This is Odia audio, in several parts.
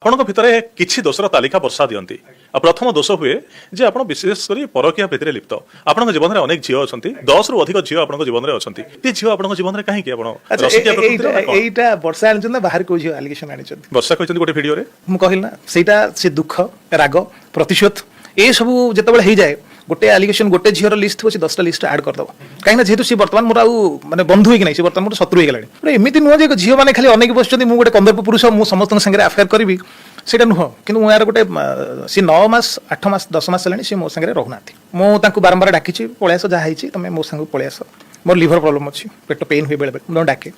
ଆପଣଙ୍କ ଭିତରେ କିଛି ଦୋଷର ତାଲିକା ବର୍ଷା ଦିଅନ୍ତି। ଆଉ ପ୍ରଥମ ଦୋଷ ହୁଏ ଯେ ଆପଣ ବିଶେଷ କରି ପରକୀୟା ପ୍ରୀତିରେ ଲିପ୍ତ। ଆପଣଙ୍କ ଜୀବନରେ ଅନେକ ଝିଅ ଅଛନ୍ତି, 10ରୁ ଅଧିକ ଝିଅ ଆପଣଙ୍କ ଜୀବନରେ ଅଛନ୍ତି। ଏ ଝିଅ ଆପଣଙ୍କ ଜୀବନରେ କାହିଁକି? ଆପଣ ରସିକିଆ ପ୍ରକୃତିର ନା କଣ? ଏଇଟା ବର୍ଷା ଆଣିଛନ୍ତି ନା ବାହାରେ କୋଉ ଝିଅ ଆଲିଗେସନ ଆଣିଛନ୍ତି? ବର୍ଷା କହିଛନ୍ତି ଗୋଟେ ଭିଡିଓରେ। ମୁଁ କହିଲି ନା, ସେଇଟା ସେ ଦୁଃଖ, ରାଗ, ପ୍ରତିଶୋଧ ଏସବୁ ଯେତେବେଳେ ହେଇଯାଏ, ଗୋଟେ ଆଲିଗେସନ, ଗୋଟେ ଝିଅର ଲିଷ୍ଟ ଥିବ, ସେ 10ଟା ଲିଷ୍ଟ ଆଡ୍ କରିଦେବ। କାହିଁକିନା ଯେହେତୁ ସେ ବର୍ତ୍ତମାନ ମୋର ଆଉ ମାନେ ବନ୍ଧୁ ହେଇକି ନାହିଁ, ସେ ବର୍ତ୍ତମାନ ମୋର ଶତ୍ରୁ ହେଇଗଲାଣି। ଗୋଟେ ଏମିତି ନୁହଁ ଯେ ଝିଅମାନେ ଖାଲି ଅନେଇକି ବସୁଛନ୍ତି, ମୁଁ ଗୋଟେ କନ୍ଦର୍ପ ପୁରୁଷ, ମୁଁ ସମସ୍ତଙ୍କ ସାଙ୍ଗରେ ଆଫେୟାର କରିବି, ସେଇଟା ନୁହଁ। କିନ୍ତୁ ମୁଁ ଏହାର ଗୋଟେ ସେ 9 ମାସ, 8 ମାସ, 10 ମାସ ହେଲାଣି ସେ ମୋ ସାଙ୍ଗରେ ରହୁନାହାନ୍ତି। ମୁଁ ତାଙ୍କୁ ବାରମ୍ବାର ଡାକିଛି, ପଳେଇ ଆସ, ଯାହା ହେଇଛି ତମେ ମୋ ସାଙ୍ଗକୁ ପଳେଇ ଆସ। ମୋର ଲିଭର ପ୍ରୋବ୍ଲେମ୍ ଅଛି, ପେଟ ପେନ୍ ହୁଏ ବେଳେବେଳେ, ମୁଁ ତାଙ୍କୁ ଡାକେ।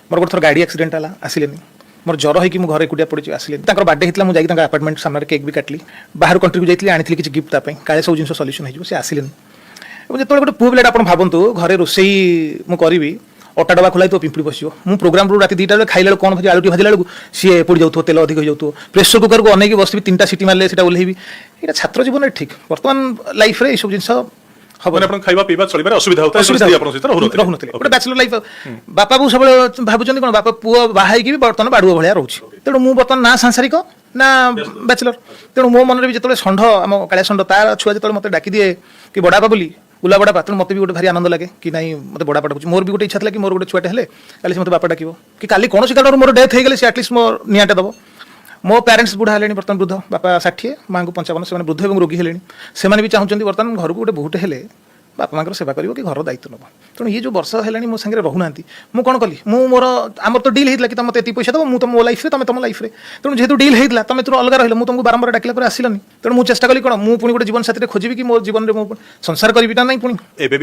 ମୋର ଗୋଟେ ଥର ଗାଡ଼ି ଆକ୍ସିଡେଣ୍ଟ ହେଲା, ଆସିଲେନି। ମୋର ଜ୍ୱର ହେଇକି ମୁଁ ଘରେ ଏକୁଟିଆ ପଡ଼ିଛି, ଆସିଲେନି। ତାଙ୍କର ବାର୍ଥଡେ ହେଇଥିଲା, ମୁଁ ଯାଇକି ତାଙ୍କ ଆପାର୍ଟମେଣ୍ଟ ସାମ୍ନାରେ କେକ୍ ବି କାଟିଲି। ବାହାର କଣ୍ଟ୍ରିକୁ ଯାଇଥିଲି, ଆଣିଥିଲି କିଛି ଗିଫ୍ଟ ତା ପାଇଁ, କାଳେ ସବୁ ଜିନିଷ ସଲ୍ୟୁସନ୍ ହେଇଯିବ, ସେ ଆସିଲେନି। ଏବଂ ଯେତେବେଳେ ଗୋଟେ ପୁଅ ପିଲାଟା, ଆପଣ ଭାବନ୍ତୁ, ଘରେ ରୋଷେଇ ମୁଁ କରିବି, ଅଟା ଡବା ଖୋଲା ହେଇଥିବ, ପିମ୍ପୁଡ଼ି ବସିବ। ମୁଁ ପ୍ରୋଗ୍ରାମରୁ ରାତି 2ଟା ବେଳେ ଖାଇଲା ବେଳକୁ କ'ଣ ଭାଜି, ଆଳୁଟି ଭାଜିଲା ବେଳକୁ ସିଏ ପୋଡ଼ି ଯାଉଥିବ, ତେଲ ଅଧିକ ହେଇଯାଉଥିବ। ପ୍ରେସର କୁକରକୁ ଅନେଇକି ବସିଥିବି, ତିନିଟା ସିଟି ମାରିଲେ ସେଟା ଓହ୍ଲେଇବି। ଏଇଟା ଛାତ୍ର ଜୀବନରେ ଠିକ୍, ବର୍ତ୍ତମାନ ଲାଇଫରେ ଏଇସବୁ ଜିନିଷ ହବ। ମାନେ ଆପଣ ଖାଇବା ପିଇବା ଚଳିବାରେ ଅସୁବିଧା ହଉଥିଲା? ଅସୁବିଧା ସ୍ତ୍ରୀ ଆପଣଙ୍କ ସହିତ ରହୁନଥିଲେ? ରହୁନଥିଲେ। ଗୋଟେ ବ୍ୟାଚଲର ଲାଇଫ, ବାପା ବୋଉ ସବୁବେଳେ ଭାବୁଛନ୍ତି କ'ଣ, ବାପା ପୁଅ ବାହା ହେଇକି ବି ବର୍ତ୍ତମାନ ବାଡୁଅ ଭଳିଆ ରହୁଛି। ତେଣୁ ମୁଁ ବର୍ତ୍ତମାନ ନା ସାଂସାରିକ ନା ବ୍ୟାଚଲର। ତେଣୁ ମୋ ମନରେ ବି ଯେତେବେଳେ ଷଣ୍ଢ, ଆମ କାଳିଆ ଷଣ୍ଢ, ତାର ଛୁଆ ଯେତେବେଳେ ମୋତେ ଡାକିଦିଏ କି ବଡ଼ାପା ବୋଲି, ଗୁଲା ବଡ଼ାପା, ତେଣୁ ମୋତେ ବି ଗୋଟେ ଭାରି ଆନନ୍ଦ ଲାଗେ କି ନାଇଁ, ମୋତେ ବଡ଼ାପା ଡାକୁଛି। ମୋର ବି ଗୋଟେ ଇଚ୍ଛା ଥିଲା କି ମୋର ଗୋଟେ ଛୁଆଟେ ହେଲେ କାଲି ସେ ମୋତେ ବାପା ଡାକିବ, କି କାଲି କୌଣସି କାରଣରୁ ମୋର ଡେଥ୍ ହେଇଗଲେ ସେ ଆଟଲିଷ୍ଟ ମୋ ନିଆଁଟା ଦେବ। ମୋ ପ୍ୟାରେଣ୍ଟସ୍ ବୁଢ଼ା ହେଲେଣି ବର୍ତ୍ତମାନ, ବୃଦ୍ଧ। ବାପା 60, ମାଆଙ୍କୁ 55। ସେମାନେ ବୃଦ୍ଧ ଏବଂ ରୋଗୀ ହେଲେଣି। ସେମାନେ ବି ଚାହୁଁଛନ୍ତି ବର୍ତ୍ତମାନ ଘରକୁ ଗୋଟେ ବୋହୂଟେ ହେଲେ ବାପା ମାଙ୍କର ସେବା କରିବ କି ଘର ଦାୟିତ୍ୱ ନେବ। ତେଣୁ ଇଏ ଯେଉଁ ବର୍ଷ ହେଲାଣି ମୋ ସାଙ୍ଗରେ ରହୁନାହାନ୍ତି, ମୁଁ କ'ଣ କଲି? ମୁଁ ମୋର ଆମର ତ ଡିଲ୍ ହେଇଥିଲା କି ତମେ ମୋତେ ଏତିକି ପଇସା ଦେବ, ମୁଁ ତ ମୋ ଲାଇଫରେ, ତମେ ତମ ଲାଇଫରେ। ତେଣୁ ଯେହେତୁ ଡିଲ୍ ହେଇଥିଲା, ତମେ ତୁର ଅଲଗା ରହିଲ, ମୁଁ ତମକୁ ବାରମ୍ବାର ଡାକିଲା ପରେ ଆସିଲନି। ତେଣୁ ମୁଁ ଚେଷ୍ଟା କଲି କ'ଣ, ମୁଁ ପୁଣି ଗୋଟେ ଜୀବନ ସାଥିରେ ଖୋଜିବି କି ମୋ ଜୀବନରେ ମୁଁ ସଂସାର କରିବି ନା ନାହିଁ ପୁଣି। ଏବେ ବି